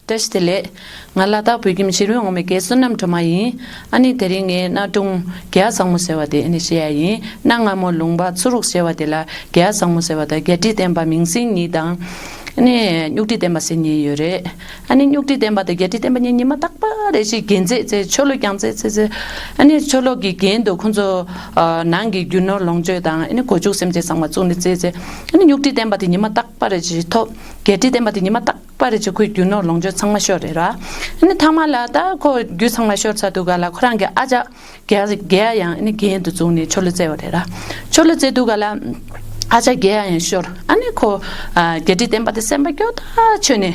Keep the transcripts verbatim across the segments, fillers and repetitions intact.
བཀྲ་ཤིས་བདེ་ལེགས། ང་ལ་དྭགས་བོད་ཁྱིམ་གཞིས་རིམ་འོག་མའི་རྒན་བསོད་ནམས་སྒྲོལ་མ་ཡིན། ཨ་ནི་དེ་རིང་ངས་གནའ་སྒྲུང་རྒྱལ་བ་བཟང་མོ་ཟེར་བ་དེ་ཨ་ནི་བཤད་ཡ་ཡིན། གནའ་སྔ་མོ་ལུང་པ་ཚུ་རུག་ཟེར་བ་དེ་ལ་རྒྱལ་བ་བཟང་མོ་ཟེར་བ་དང་རྒྱལ་ཁྲི་བསྟན་པ་མིང་སྲིང་གཉིས་དང་། ཨ་ནི་སྨྱུག་ཁྲི་བསྟན་པ་ཟེར་གཉིས་ཡོད་རེད། ཨ་ནི་སྨྱུག་ཁྲི་བསྟན་པ་དང་རྒྱལ་ཁྲི་བསྟན་པ་གཉིས་ཉི་མ་རྟག་པ་རེ་བཞིན་རྒྱན་རྩེད་རྩེད་ཆོ་ལོ་རྐྱང་རྩེད་རྩེད་རྩེད། ཨ་ནི་ཆོ་ལོ་གི་རྒྱན་དུ་ཁོ་ཚོ་ནང་གི་རྒྱུ་ནོར་ལོངས་སྤྱོད་དང་ཨ་ནི་སྒོ་ཕྱུགས་སེམས་ཅན་ཚང་མ་བཙུགས་ནས་རྩེད་རྩེད། ཨ་ནི་སྨྱུག་ཁྲི་བསྟན་པ་དེ་ཉི་མ་རྟག་པ་རེ་བཞིན་ཐོབ། རྒྱལ་ཁྲི་བསྟན་པ་དེ་ཉི་མ་རྟག་པ་རེ་བཞིན་ཁོའི་རྒྱུ་ནོར་ལོངས་སྤྱོད་ཚང་མ་ཤོར་རེད་ར། ཨ་ནི་མཐའ་མ་ལ་ད་ཁོ་རྒྱུ་ཚང་མ་ཤོར་ཚར་དུས་ག་ལ་ཁོ་རང་གི་ཨ་ཅག་རྒྱལ་རྒྱལ་ཡང་ཨ་ནི་རྒྱན་དུ་བཙུགས་ནས་ཆོ་ལོ་རྩེ་བ་རེད་ར། ཆོ་ལོ་རྩེ་དུས་ག་ལ་ཨ་ཅག་རྒྱལ་ཡང་ཤོར། ཨ་ནི་ཁོ་ཨ་རྒྱལ་ཁྲི་བསྟན་པ་དེ་སེམས་པ་སྐྱོ་ཐག་ཆོད་ནས།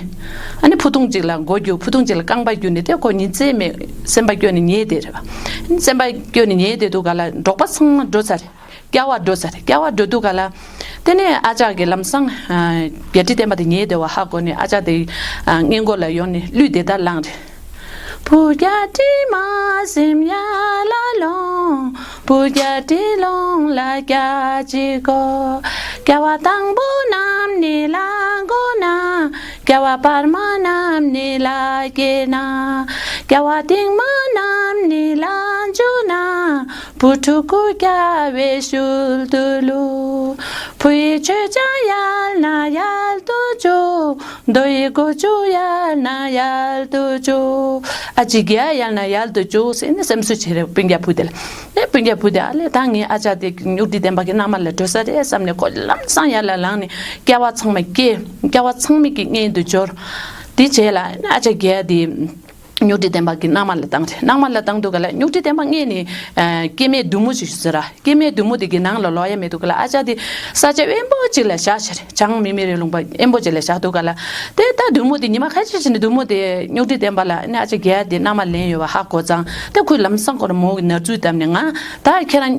ཨ་ནི་ཕུ་ཐུང་གཅིག་ལ་མགོ་རྒྱུག་ཕུ་ཐུང་གཅིག་ལ་རྐང་པ་རྒྱུག་ནས་དེ་ཁོ་ཉིན་མཚན་མེད་སེམས་པ་སྐྱོ་ནས་ཉལ་བསྡད་རེད་བ། ཨ་ནི་སེམས་པ་སྐྱོ་ནས་ཉལ་བསྡད་དུས་ག་ལ་འབྲོག་པ་ཚང་མ་འགྲོ་ཚར་རེད། སྐྱ་བ་འགྲོ་ཚར་རེད། སྐྱ་བ་འགྲོ་དུས་ག་ལ། དེ་ནས་ཨ་ཅག་གིས་ལམ་སང་ཨ་རྒྱལ་ཁྲི་བསྟན་པ་དེ་ཉལ་བསྡད་པ་ཧ་གོ་ནས་ཨ་ཅག་དེ་ཨ་སྔས་མགོ་ལ་ཡོང་ནས་གླུད་དེ་ལྟར་བླངས་རེད། བུ་རྒྱལ་ཁྲི་མ་སེམས་ཡར་ལ་ལོངས། བུ་རྒྱལ་ཁྲི་ལོངས་ལ་རྒྱ་ཅིག་གོ། སྐྱ་བ་དང་པོ་རྣམས་ནི་ལ་མགོ་ན། སྐྱ་བ་བར་མ་རྣམས་ནི་ལ་སྐེ་ན། སྐྱ་བ་ཐེངས་མ་རྣམས་ནི་ལ་མཇུག་ན། བུ་ཕྲུག་གུ་སྐྱ་བའི་ཤུལ་དུ་བླུགས། བུ་ཡི་མཆོད་ཆང་ཡལ་ན་ཡལ་དུ་བཅུག། རྡོ་ཡི་སྒོ་ཕྱུགས་ཡལ་ན་ཡལ་དུ་བཅུག། ཨ་ཅེ་རྒྱལ་ཡལ་ན་ཡལ་དུ་བཅུག་ཟེར་ནས་སེམས་གསོ་བྱེད་རེད་སྤུན་ཀྱག་བུ་དེ་ལ། ཨེ་སྤུན་ཀྱག་བུ་དེ་ཨ་ལས་ད་ངའི་ཨ་ཅག་དེ་སྨྱུག་ཁྲི་བསྟན་པ་གི་མནའ་མ་ལ་འགྲོ་ས་རེད་བསམ་ནས་ཁོ་ལམ་སང་ཡར་ལ་ལངས་ནས་སྐྱ་བ་ཚང་མ་སྐྱེལ། སྐྱ་བ་ཚང་མ་གི་སྔོན་དུ་འབྱོར། དེ་རྗེས་ལ་ཨ་ཅག་རྒྱལ་དེ། སྨྱུག་ཁྲི་བསྟན་པ་གི་མནའ་མ་ལ་བཏང་རེད། མནའ་མ་ལ་བཏང་དུས་ག་ལ་སྨྱུག་ཁྲི་བསྟན་པ་སྔོན་ནས་ཨ་སྐྱེ་དམན་བདུད་མོ་ཞིག་ཟེར་ར། སྐྱེ་དམན་བདུད་མོ་དེ་གི་ནང་ལ་ལོག་ཡ་མེད་དུས་ག་ལ་ཨ་ཅག་དེ་ས་ཆ་དབེན་པོ་ཅིག་ལ་བཞག་ཤར་བྱང་མི་མི་རེ་ལུང་པ་དབེན་པོ་ཅིག་ལ་བཞག་དུས་ག་ལ། དེ་ད་བདུད་མོ་དེ་ཉི་མ་ཁ་ཤས་ཤིག་ནས་བདུད་མོ་དེ་སྨྱུག་ཁྲི་བསྟན་པ་ལ་ཨ་ཅག་རྒྱལ་དེ་མནའ་མ་ལེན་ཡོད་པ་ཧ་གོ་ཙང་དེ་ཁོས་ལམ་སང་ཁོ་ར་མོ་གི་ན་ཚུལ་བཏབ་ནས་ང་ད་ཁྱེད་རང་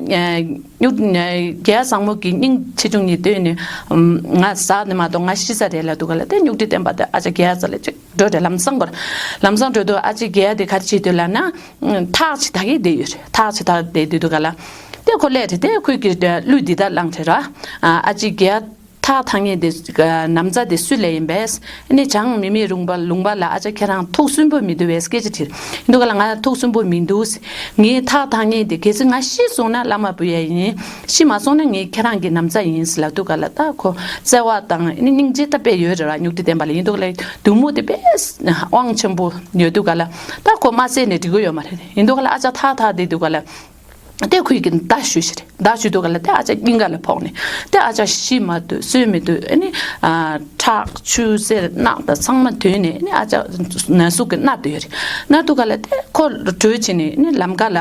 སྨྱུག་རྒྱལ་བཟང་མོ་གི་སྙིང་ཆེ་ཆུང་གཉིས་བཏོན་ནས་ང་ཟག་ནས་མ་གཏོགས་ང་ཤི་ས་རེད་ལབ་དུས་ག་ལ་དེ་སྨྱུག་ཁྲི་བསྟན་པ་དེ་ཨ་ཅག་རྒྱལ་ས་ལ་ཅིག་འགྲོ་དེ་ལམ་སང་བར། ལམ་སང་འགྲོ་དུས་ཨ་ཅེ་རྒྱལ་དེ་ག་རེ་བྱེད་འདོད་ལབ་ན། ཐག་ཅིག་ད་གི་བསྡད་ཡོད་རེད། ཐག་ཅིག་ད་བསྡད་དུས་དུས་ག་ལ། དེ་ཁོ་སླེབས་རེད། དེ་ཁོས་ཀྱི་གླུད་འདི་ལྟར་བླངས་རེད་ར། ཨ་ཅེ་རྒྱལ་ཐག་འཐག་མཁན་དེ་ན་བཟའ་དེ་སུ་ལས་ཡིན་པས། ཨ་ནི་བྱང་མི་མི་རུང་པ་ལུང་པ་ལ་ཨ་ཅག་ཁྱེད་རང་ཐུགས་སུན་པོ་མི་འདུག་བས་སྐད་ཆ་དྲིས། ཡིན་དུས་ག་ལ་ང་ཐུགས་སུན་པོ་མི་འདུག་ངའི་ཐག་འཐག་མཁན་དེ་གལ་སྲིད་ང་ཤི་སོང་ན་བླ་མ་བུ་ཡ་ཡིན། ཤི་མ་སོང་ན་ངའི་ཁྱེད་རང་གི་ན་བཟའ་ཡིན་ལབ་དུས་ག་ལ་ད་ཁོ་བརྩེ་བ་དང་ཨ་ནི་སྙིང་རྗེ་ད་དཔེ་ཡོད་རེད་ར། སྨྱུག་ཁྲི་བསྟན་པ་ལ་ཡིན་དུས་ག་ལ་དུ་མོ་དེ་དཔེ་དབང་ཆེན་པོ་ཡོད་དུས་ག་ལ་ད་ཁོ་མ་བསད་ནས་འགྲིག་གི་ཡོད་མ་རེད། ཡིན་དུས་ག་ལ་ཨ་ཅག་ཐག་འཐག་བསྡད་དུས་ག་ལ། དེ་ཁོས་ཀྱི་མདའ་གཞུ་ཞིག་རེད། མདའ་གཞུ་དུས་ག་ལ་དེ་ཨ་ཅག་སྙིང་ག་ལ་ཕོག་ནས་དེ་ཨ་ཅག་ཤི་མ་ཐུབ་གསོན་མི་ཐུབ། ཨ་ནི་ཁྲག་ཆུ་སེར་རྣག་དང་ཚང་མ་དོན་ནས་ཨ་ནི་ཨ་ཅག་ན་ཟུག་གི་མནར་དུ་ཡོད་རེད། མནར་དུས་ག་ལ་དེ་ཁོ་བྲོས་ཕྱིན་ནས་ཨ་ནི་ལམ་ཁ་ལ་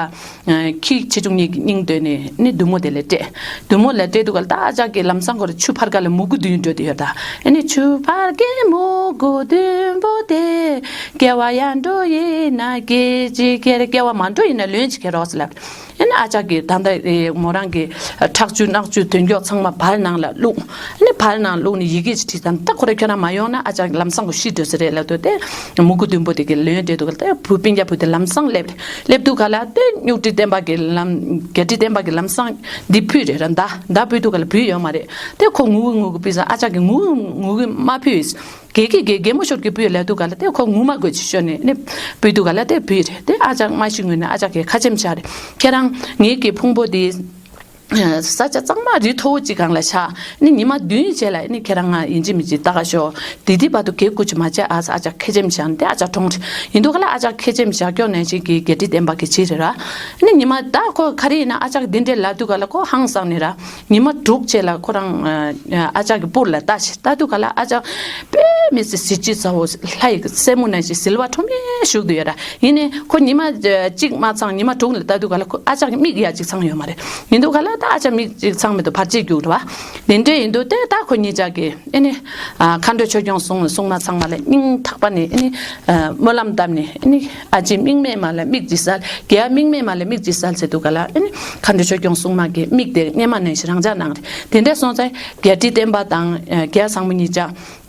ཁྱི་ཆེ་ཆུང་གཉིས་ཀྱི་སྙིང་འདོད་ནས་ཨ་ནི་བདུད་མོ་དེ་ལ་སྤྲད། བདུད་མོ་ལ་སྤྲད་དུས་ག་ལ་ད་ཨ་ཅག་གི་ལམ་སང་ཁོ་ར་ཆུ་ཕར་ཁ་ལ་མུ་གུ་བདུན་འགྲོ་དུ་ཡོད་ད། ཨ་ནི་ཆུ་ཕར་ཁའི་མུ་གུ་བདུན་པོ་དེ་སྐྱེ་བ་ཡར་འགྲོ་ཡིན་ན་སྐྱེ་ཅི་སྐྱེ་རེ་སྐྱེ་བ་མར་འགྲོ་ཡིན་ན་ལོན་ཅི་ཁེ་རོགས་ལབ། ཨ་ནི་ཨ་ཅག་གིས་ད་ལྟ་ཨེ་མོ་རང་གི་ཁྲག་ཆུ་རྣག་ཆུ་དོན་འཁྱོག་ཚང་མ་བལ་ནང་ལ་བླུགས། ཨ་ནི་བལ་ནང་བླུགས་ནས་ཡི་གེ་ཅིག་བྲིས་ཙང་ད་ཁོ་ར་ཁྱོད་རང་མ་ཡོང་ན་ཨ་ཅག་ལམ་སང་གི་ཤི་འགྲོ་ས་རེད་ལབ་དུས་དེ་མུ་གུ་བདུན་པོ་དེ་གི་ལོན་སྤྲད་དུས་ག་ལ་དེ་བུ་སྤུན་ཀྱག་བུ་དེ་ལམ་སང་སླེབས་རེད། སླེབས་དུས་ག་ལ་དེ་སྨྱུག་ཁྲི་བསྟན་པ་གི་ལམ་རྒྱལ་ཁྲི་བསྟན་པ་གི་ལམ་སང་འདི་ཕུད་རེད་ར། མདའ་མདའ་ཕུད་དུས་ག་ལ་བུད་ཡོད་མ་རེད། དེ་ཁོ་ངུ་གི་ངུ་གི་ཕུད་ཙང་ཨ་ཅག་གིས་ངུ་ངུ་གི་མ་ཕུད། གད་གད་གད་གད་མོ་ཤོར་གི་བུས་ལབ་དུས་ག་ལ་དེ་ཁོ་ངུ་མ་དགོས་ཅིག་ཤོར་ནས་ནི་བུས་དུས་ག་ལ་དེ་བུས་རེད། དེ་ཨ་ཅག་མ་ཤི་སྔོན་ནས་ཨ་ཅག་གིས་ཁ་ཆེམས་བཞག་རེད། ཁྱེད་རང་ངེད་ཀྱི་ཕུང་པོ་དེ་ས་ཆ་གཙང་མ་རི་མཐོ་བོ་ཅིག་སྒང་ལ་བཞག་ནི་ཉི་མ་བདུན་རྗེས་ལ་ནི་ཁྱེད་རང་ང་ཡིན་གཅིག་མིན་གཅིག་ལྟ་ག་ཤོག་དེ་དུས་བར་དུ་གད་སྐུ་ཅིག་མ་བྱེད་ཨ་ཟེར་ཨ་ཅག་ཁ་ཆེམས་བཞག་ནས་དེ་ཨ་ཅག་གྲོངས་རེད། ཡིན་དུས་ག་ལ་ཨ་ཅག་ཁ་ཆེམས་བཞག་ཀྱོག་ནང་བཞིན་གྱི་རྒྱལ་ཁྲི་བསྟན་པ་གི་བྱེད་རེད་ར། ནི་ཉི་མ་ད་ཁོ་ག་རེ་ཡིན་ན་ཨ་ཅག་འདི་འདྲས་ལབ་དུས་ག་ལ་ཁོ་ཧང་སངས་ནས་ར། ཉི་མ་དྲུག་རྗེས་ལ་ཁོ་རང་ཨ་ཅག་གི་སྤུར་ལ་ལྟ་ཞིག་ལྟ་དུས་ག་ལ་ཨ་ཅག་དཔེ་མི་སྲིད་གཟི་བརྗིད་ཚ་བོ་ལྷ་ཡི་སྲས་མོ་ནང་བཞིན་ཟིལ་བ་ཁྲོ་མོ་བཞུགས་དུ་ཡོད་ར། ཡིན་ནའི་ཁོ་ཉི་མ་གཅིག་མ་ཚང་ཉི་མ་དྲུག་ལ་ལྟ་དུས་ག་ལ་ཁོ་ཨ་ཅག་གི་མིག་ཡ་གཅིག་ཚང་ཡོད་མ་རེད། ཡིན་དུས་ག་ལ་ད་ཨ་ཅག་མིག་གཅིག་ཚང་མེད་དུ་བར་ཆད་རྒྱུག་ར་བ། དེ་འདྲས་ཡིན་དུས་དེ་ད་ཁོ་གཉིས་ཆ་གི་ཨེ་ནི་མཁའ་འགྲོ་ཆོས་སྐྱོང་སྲུང་སྲུང་མ་ཚང་མ་ལ་སྙིང་ཐག་པ་ནས་ཨེ་ནི་སྨོན་ལམ་བཏབ་ནས་ཨེ་ནི་ཨ་ཅེ་མིག་སྨན་མ་ལ་མིག་གཅིག་སལ་རྒྱལ་མིག་སྨན་མ་ལ་མིག་གཅིག་སལ་ཟེར་དུས་ག་ལ་ཨེ་ནི་མཁའ་འགྲོ་ཆོས་སྐྱོང་སྲུང་མ་གི་མིག་དེ་སྔས་མ་ནང་བཞིན་རང་འཇགས་གནང་རེད། དེ་འདྲས་སོང་ཙང་རྒྱལ་ཁྲི་བསྟན་པ་དང་རྒྱལ་བཟང་མོ་གཉིས་ཆ་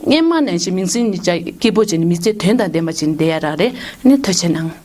སྔས་མ་ནང་བཞིན་མིང་སྲིང་གཉིས་ཆ་སྐྱིད་པོ་བྱས་ནས་མི་ཚེ་དོན་དང་ལྡན་པ་བྱས་ནས་བསྡད་ཡ་རང་རེད། ཨེ་ནི་ཐུགས་རྗེ་གནང་།